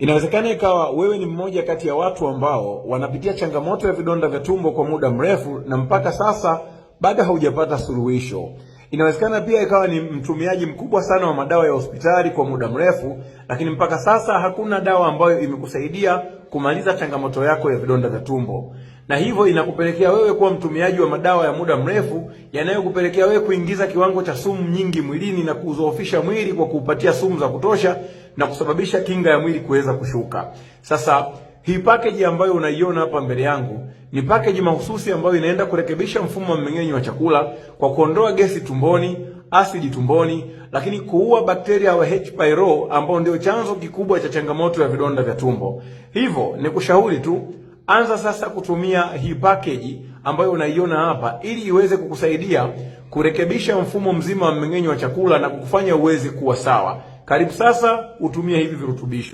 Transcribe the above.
Inawezekana ikawa wewe ni mmoja kati ya watu ambao wanapitia changamoto ya vidonda vya tumbo kwa muda mrefu na mpaka sasa bado haujapata suluhisho. Inawezekana pia ikawa ni mtumiaji mkubwa sana wa madawa ya hospitali kwa muda mrefu, lakini mpaka sasa hakuna dawa ambayo imekusaidia kumaliza changamoto yako ya vidonda vya tumbo, na hivyo inakupelekea wewe kuwa mtumiaji wa madawa ya muda mrefu yanayokupelekea wewe kuingiza kiwango cha sumu nyingi mwilini na kuudhoofisha mwili kwa kuupatia sumu za kutosha na kusababisha kinga ya mwili kuweza kushuka. Sasa hii package ambayo unaiona hapa mbele yangu ni package mahususi ambayo inaenda kurekebisha mfumo wa mmeng'enyo wa chakula kwa kuondoa gesi tumboni, asidi tumboni, lakini kuua bakteria wa H. pylori ambao ndio chanzo kikubwa cha changamoto ya vidonda vya tumbo. Hivyo ni kushauri tu, anza sasa kutumia hii package ambayo unaiona hapa ili iweze kukusaidia kurekebisha mfumo mzima wa mmeng'enyo wa chakula na kukufanya uweze kuwa sawa. Karibu sasa utumie hivi virutubisho.